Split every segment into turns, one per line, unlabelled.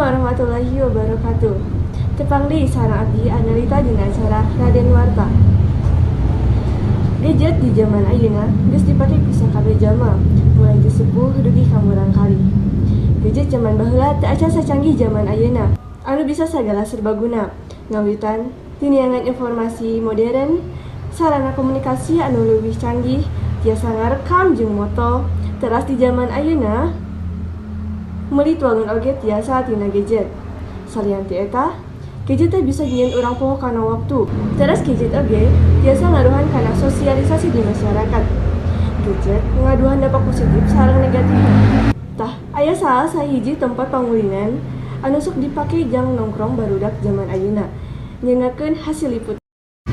Warahmatullahi wabarakatuh. Tepang deui sareng abdi Analita dina acara Raden Warta. Gadget di zaman ayeuna geus dipake ku sakabeh jalma, mulai ti sepuh dugi ka murangkalih. Gadget zaman baheula teu acan sacanggih zaman ayeuna, anu bisa sagala serbaguna. Ngawitan ti neangan informasi modern, sarana komunikasi anu leuwih canggih, tiasa ngarekam jeung moto, teras di zaman ayeuna meuli tuangan oge tiasa tina gadget. Salian ti eta, gadget teh bisa nyieun urang poho kana waktu. Teras gadget oge tiasa ngaruhan kana sosialisasi di masyarakat. Gadget ngagaduhan dampak positif sareng negatifna. Tah, aya salah sahiji tempat pangulinan anu sok dipake jang nongkrong barudak zaman ayeuna. Nyanggakeun hasil liputan.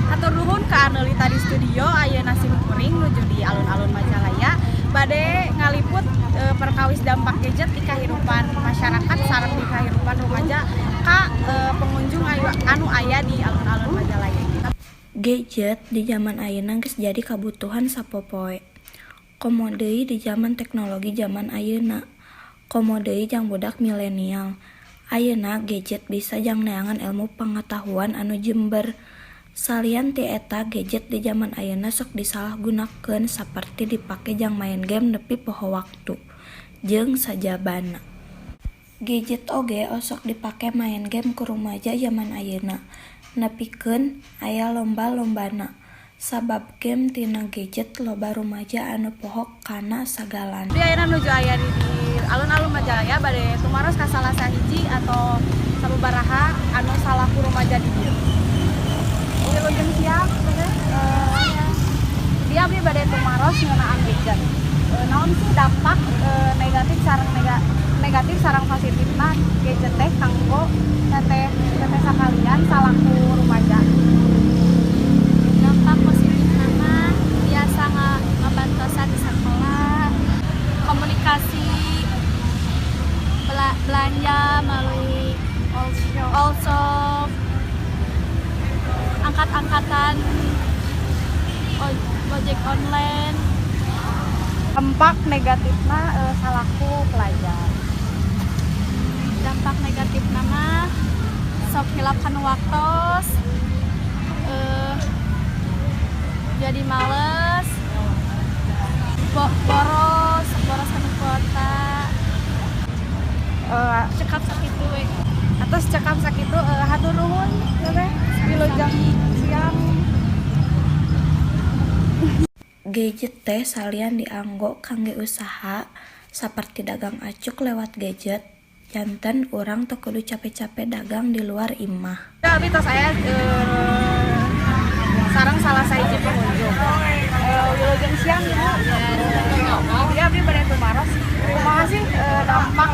Hatur nuhun ka Anelita di studio. Ayeuna sim kuring nuju di alun-alun Majalaya bade ngaliput perkawis dampak gadget di kehidupan masyarakat sareng di kehidupan remaja ka pengunjung anu aya di alun-alun Majalaya.
Gadget di zaman ayeuna geus jadi kabutuhan sapopoe. Komo deui di zaman teknologi zaman ayeuna. Komo deui jang budak milenial. Ayeuna gadget bisa jang neangan ilmu pangatahuan anu jember. Salian ti eta, gadget di zaman ayeuna sok disalahgunakeun saperti dipake jang maen game nepi poho waktu, jeung sajabana. Gadget oge osok dipake maen game ku rumaja jaman ayeuna, nepikeun aya lomba-lombana. Sabab game tina gadget, loba rumaja anu poho kana sagalana.
Di ayeuna nuju aya di alun-alun Majalaya bade tumaros ka salah sahiji atau sababaraha anu salaku rumaja di dieu. Wilujeng siang, Teteh. Dia abdi bade tumaros ngeunaan gadget. Naon sih dampak negatif sareng positifna gadget teh kanggo teteh teteh sakalian salaku rumaja?
Dampak positifna mah biasa ngabantosan di sekolah, komunikasi, belanja melalui olshop, angkat-angkatan, ojek online.
Dampak negatifna salaku pelajar?
Dampak negatifna mah sok hilap kana waktos, jadi males, boros boros kana kuota. Cekap sakitu we.
Atos cekap sakitu, hatur nuhun, Teteh. Wilujeng siang.
Gadget teh salian dianggo kangge usaha saperti dagang acuk lewat gadget, janten urang teu kudu cape-cape dagang di luar imah.
Abi tos aya sareng salah sahiji pengunjung. Wilujeng siang, Ibu. Iya, abdi bade tumaros. Kumaha sih dampak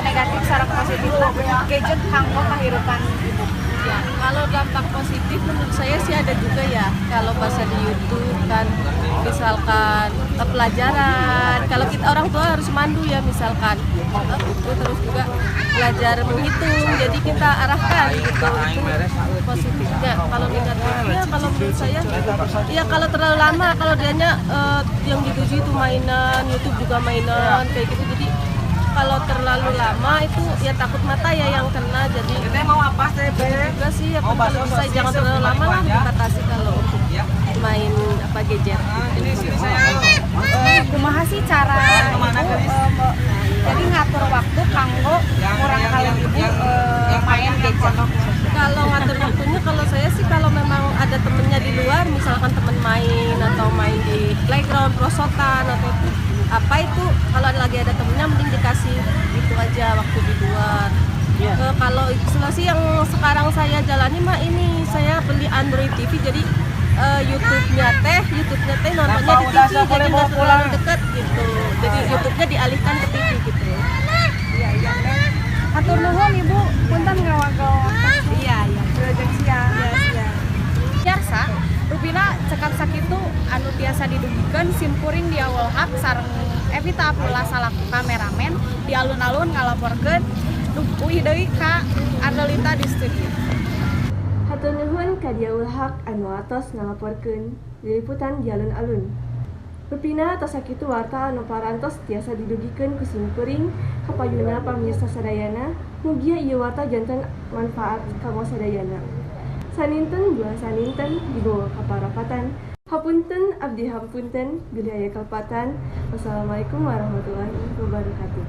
negatif sareng positifna gadget kanggo kahirupan Ibu?
Ya, kalau dampak positif menurut saya sih ada juga ya. Kalau bahasa di YouTube kan misalkan pelajaran. Kalau kita orang tua harus mandu ya, misalkan itu terus juga belajar menghitung. Jadi kita arahkan gitu, itu positifnya. Kalau negatifnya, kalau menurut saya ya kalau terlalu lama, kalau dianya yang dituju itu mainan, YouTube juga mainan kayak gitu. Jadi kalau terlalu lama itu ya takut mata ya yang kena, jadi
mau apa
juga sih ya, kalau bisa jangan terlalu lama lah, dibatasi kalau untuk main apa gadget gitu.
Kumaha sih cara Ibu jadi ngatur waktu kanggo murangkalih Ibu main gadget?
Kalau ngatur waktunya, kalau saya sih kalau memang ada temennya di luar, misalkan temen main atau main di playground, perosotan atau itu apa itu, kalau ada lagi ada temennya mending dikasih itu aja waktu di luar. Kalau isolasi yang sekarang saya jalani mah ini saya beli Android TV, jadi YouTube-nya teh nontonnya di TV, jadi nggak terlalu dekat gitu, jadi YouTube-nya dialihkan ke TV gitu.
Iya, Teh. Hatur nuhun, Ibu, punten ngawagel.
Iya.
Wilujeng siang.
Iya, siang.
Biasa, rupina cekap sakitu anu tiasa didugikeun sim kuring di awal hak sareng Evita Aprila salaku kameramen di alun-alun ngalaporkeun. Uih deui ka Arlelita di studio.
Hatur nuhun ka Dia Ulhaq anu atos ngalaporkeun liputan di alun-alun. Rupina tos sakitu warta anu parantos tiasa didugikeun ku simkuring ka payuna pamirsa sadayana. Mugia ieu warta janten manfaat kanggo sadayana. Saninten buah saninten dibawa ka parapatan. Hapunten abdi hapunten bilih aya kalepatan. Wassalamualaikum warahmatullahi wabarakatuh.